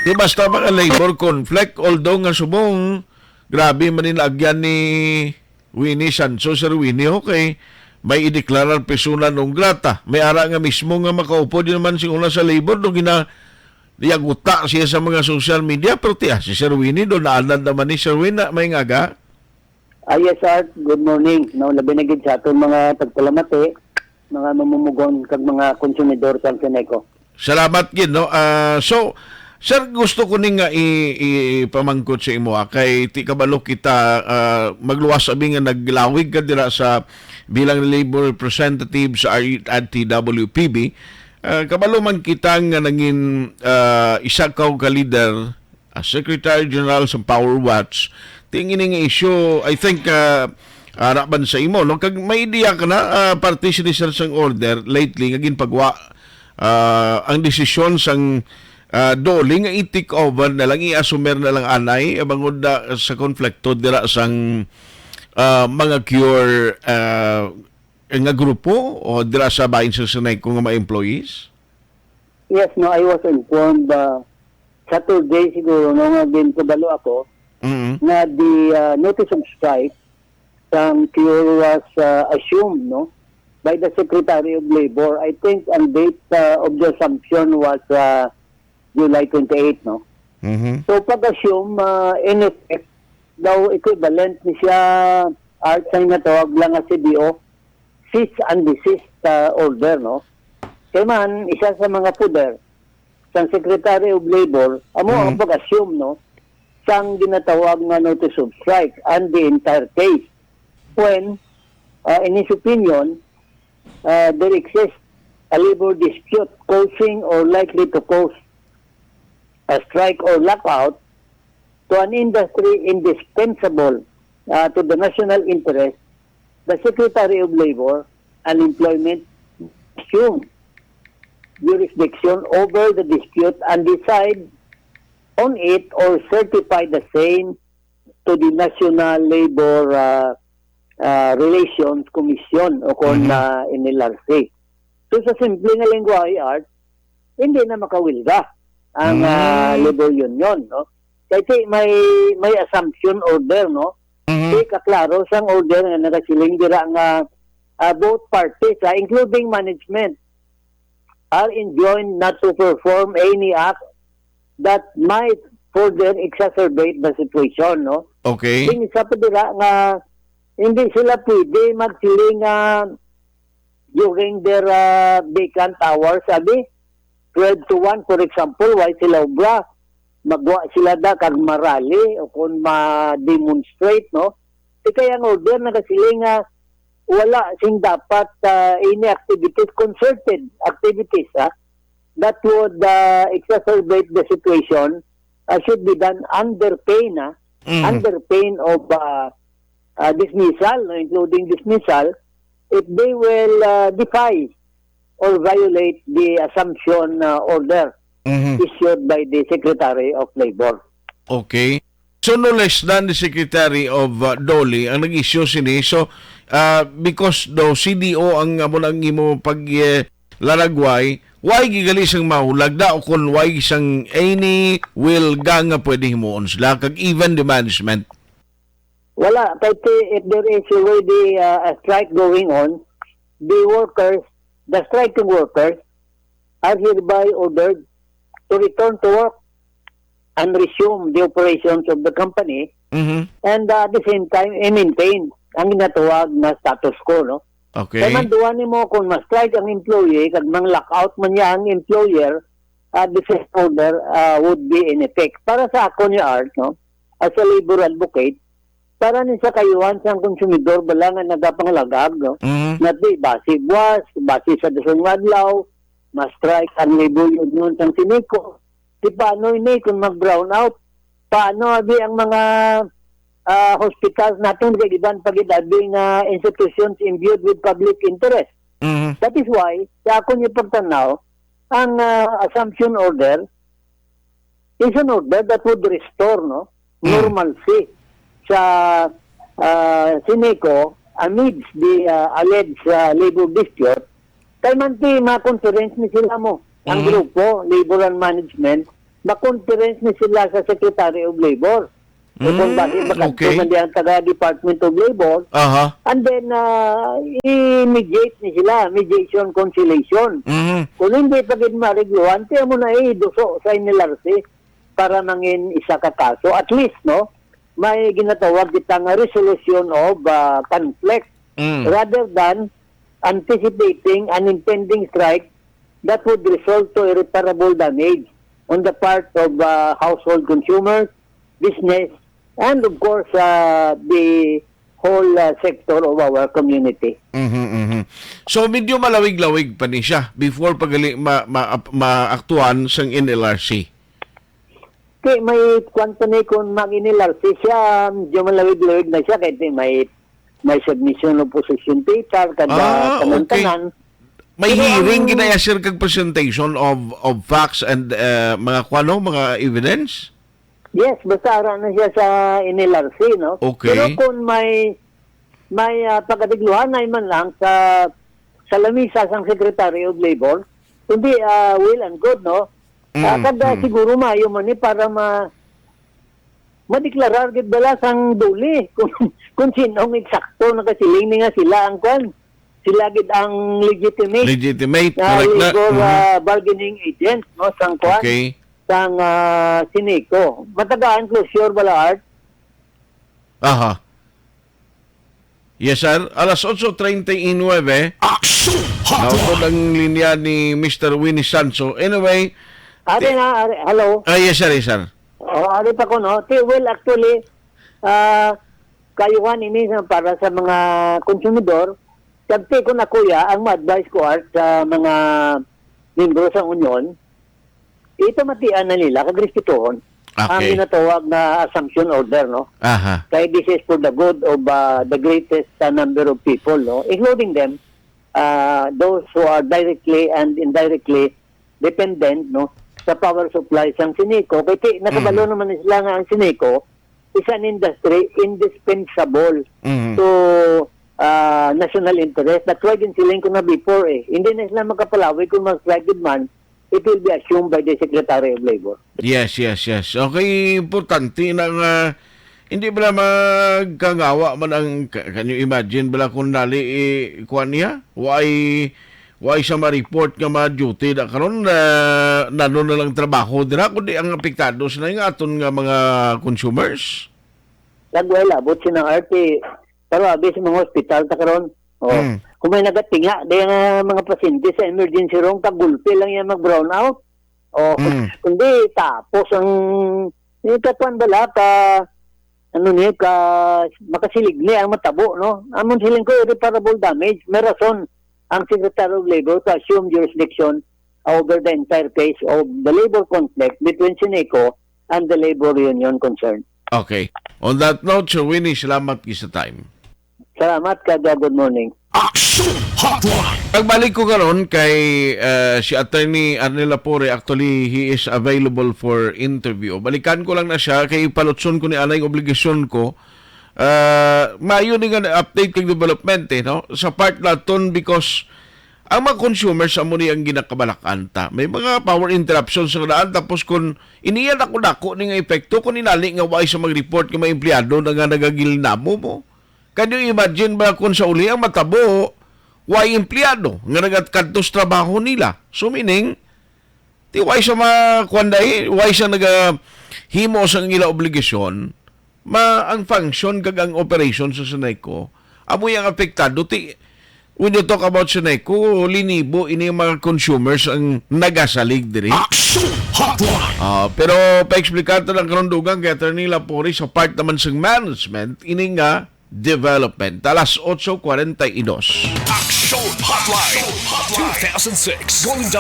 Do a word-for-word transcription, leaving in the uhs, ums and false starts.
Di basta mga labor conflict, although nga subong, grabe man ni naagyan ni Winnie Sancho, Sir Winnie, okay, may ideklarar persona non grata. May ara nga mismo nga makaupo din naman sing una sa labor, do gina-, yaguta siya sa mga social media, pero tiya, si Sir Winnie, do naanad naman ni Sir Winnie, may ngaga. Ah, yes, Art. Good morning. No, labi na gid sa aton mga tagpalamati, mga mamumugon, kag mga konsumidor sa Seneco. Salamat gid, no? Ah, so, sir, gusto ko ni nga i-, i-, ipamangkot sa imo, ah, kay ti kabalo kita, ah, magluwas abi nga naglawig ka dira sa bilang labor representative sa R T W P B. Ah, kabalo man kita nga nangin, ah, isa ka ka leader, ah, Secretary General sa Power Watch, ti ini nga issue, I think, ah, ara man sa imo, no? Kag may ideya ka na, ah, parte sini, sir, sang order lately nga ginpagwa, ah, ang desisyon sang, ah, DOLE nga i-take over na lang, i-assumer na lang anay, ah, bangod na sa konflikto dira sang, ah, mga cure, ah, nga grupo o dira sa bahin sa Seneco nga mga employees? Yes, no, I was informed, uh, Saturday siguro, no, nga ginkabalo ako Mm. nga the, uh, notice of strike sang cure was, uh, assumed, no, by the Secretary of Labor. I think ang date, uh, of the assumption was, uh, July twenty-eight, no? Mhm. So, pag-assume, uh, in effect, daw equivalent ni siya, Art, sa ginatawag lang nga C D O, cease and desist, uh, order, no? Kay man, isa sa mga poder sang Secretary of Labor, amo ang Mm. pag-assume, no, sang ginatawag nga notice of strike and the entire case. When, uh, in his opinion, uh, there exists a labor dispute causing or likely to cause a strike or lockout to an industry indispensable, uh, to the national interest, the Secretary of Labor and Employment assume jurisdiction over the dispute and decide on it or certify the same to the National Labor, uh, uh, Relations Commission o kon, Mhm. uh, N L R C. So, sa simple nga lengguwahe, Art, hindi na makawilga ang, ah, Mm. labor union, no? Kay ti may, may assumption order, no? Mhm. Di kaklaro sang order nga nagasiling dira nga, ah, both parties, ah, including management, are enjoined not to perform any act that might further exacerbate the situation, no? Okay. Sing isa pa dira nga hindi sila pwede magsiling nga during their, ah, vacant hours, abi, twelve to one, for example, why sila obra? Magwa sila da kag marali o kung ma-demonstrate, no? Di kaya ang order nagasiling nga wala sing dapat, ah, any activities, concerted activities, ah, that would, ah, exacerbate the situation, ah, should be done under pain, ah, Mhm. under pain of, ah, ah, dismissal, no, including dismissal, if they will, ah, defy or violate the assumption, ah, order Mhm. issued by the Secretary of Labor. Okay. So, no less than the Secretary of, uh, DOLE ang nag-issue sini. So, uh, because daw C D O ang amo na ang imo pag, eh, laragway, why gigali sang mahulag da o kung why sang any will ga nga pwede himuon sila, kag even the management? Wala, kay ti-, if there is already, uh, a strike going on, the workers, the striking workers are hereby ordered to return to work and resume the operations of the company, Mhm. and, uh, at the same time, i-maintain ang ginatawag na status quo, no? Okay. Kay man duwa nimo kung ma-strike ang employee, kag mang lockout man niya ang employer, uh, the same order, uh, would be in effect. Para sa ako ni Art, no, as a labor advocate, para ni sa kayuhan sang konsumidor bala nga nagapangalagad, no, Mhm. nga di base buwas, base sa dason nga adlaw, ma-strike ang labor union sang Seneco. Di paano ini kung mag-brown out? Paano abi ang mga, ah, hospitals naton kag iban pa gid abi nga institutions imbued with public interest? Mhm. That is why, sa akon ipagtanaw, ang, ah, assumption order is an order that would restore, no, Mm. normalcy sa, ah, Seneco amidst the, ah, alleged, ah, labor dispute. Kay man ti ma-conference ni sila mo, ang Mhm. grupo, labor and management, ma-conference ni sila sa Secretary of Labor. So, kung Mm, bakit makadto okay. man di ang taga Department of Labor, Aha. and then, ah, i-mediate ni sila, mediation, conciliation. Mhm. Kung hindi pa gid maregluhan, tiyan mo na, eh, duso sa N L R C para mangin isa ka kaso. At least, no, may ginatawag kita nga resolution of, ah, conflict Mm. rather than anticipating an impending strike that would result to irreparable damage on the part of, ah, household consumers, business, and of course, ah, the whole, ah, sector of our community. Mhm, mhm. So, medyo malawig-lawig pa ni siya before pagali ma-, ma-, maaktuhan sang N L R C. Ti, may kwan pa ni kung mag-N L R C siya, medyo malawig-lawig na siya, kay ti may, may submission of position paper, kada Ah, okay. tanan-tanan. May Pero hearing ang ginaya, sir, kag presentation of, of facts and, uh, mga kwano, mga evidence? Yes, basta ara na siya sa N L R C, no? Okay. Pero kung may, may, ah, pagkadagluhanay man lang sa, sa lamisa sang Secretary of Labor, kundi, ah, well and good, no? Ah, Mm, kada mm. siguro maayo man ni para ma-, madeklarar gid bala sang duli kung, kung sino ang eksakto nakasiling ni nga sila ang kwan. Sila gid ang legitimate Legitimate, na correct na. labor, Mhm. ah, bargaining agent, no, sang kwan, Okay. sang, ah, Sineco. Matagaan closure bala, Art? Aha. Yes, sir. Alas otso treinta y nueve. Action Hotline. Nautod ang linya ni Mister Winnie Sancho. Anyway, Ari ti-, na, ari, hello. Ah, yes, sir, yes, sir. Oh, ari pa ko, no? Ti, well, actually, ah, kayuhan ini sa, para sa mga konsumidor. Sabti ko na, kuya, ang ma-advise ko, Art, sa mga membro sa union, itamatian na nila kag respetuhon ang Okay. ginatawag na assumption order, no? Aha. Kay this is for the good of, ah, the greatest, ah, number of people, no? Including them, ah, those who are directly and indirectly dependent, no, sa power supply sang Sineco. Kay ti-, nakabalo Mhm. naman na sila nga ang Sineco is an industry indispensable Mhm. to, ah, national interest. That's why ginsiling ko na before, eh. Hindi na sila makapalawi kung mag-strike man, it will be assumed by the Secretary of Labor. Yes, yes, yes. Okay, importante na nga, hindi bala magkangawa man ang, ka-, can you imagine bala kung dali, eh, kuwan niya? Why, why siya ma-report nga ma-duty na karon, ah, nano na lang trabaho dira, kundi ang apektado sila nga aton nga mga consumers? Nagway labot sina Arte, pero abi sa mga hospital ta karon. Oh, Mm. kung may nagatinga, di nga mga pasyente sa emergency room, kagulpi lang yan mag-brown out. Oh, Mm. kundi tapos ang, yung kakuan bala, ka, ano ni, ka, makasilig ni ang matabo, no? Amon siling ko, irreparable damage. May rason ang Secretary of Labor to assume jurisdiction over the entire case of the labor conflict between Sineco and the labor union concerned. Okay. On that note, Sir Winnie, salamat gid sa time. Salamat, kada good morning. Action Hotline. Pagbalik ko karon kay, uh, si Attorney Arnel Lapore, actually, he is available for interview. Balikan ko lang na siya, kay palutson ko ni anay obligasyon ko. Uh, maayo ni nga update kag development, eh, no? Sa part naton, because ang mga consumers, amo ni ang ginakabalakan ta. May mga power interruptions nga daan, tapos kung iniya dako-dako ni nga epekto, kung inali nga way sa mag-report nga may empleyado na nga nagagilinamo mo. Can you imagine ba kung sa uli ang matabo, way empleyado nga nagatkadto sa trabaho nila? So meaning, ti way sa ma-, kuwan dai, way sa nagahimo sa ila obligasyon, ma-, ang function kag ang operation sa Sineco, amoy ang apektado. Ti, when you talk about Sineco, linibo ini ang mga consumers ang nagasalig diri. Action Hotline. Ah, pero pa-explicar ta lang karon dugang kay Attorney Lapore sa part naman sa management, ini nga development. Alas otso kwarenta y dos. Action Hotline two thousand six. Going down.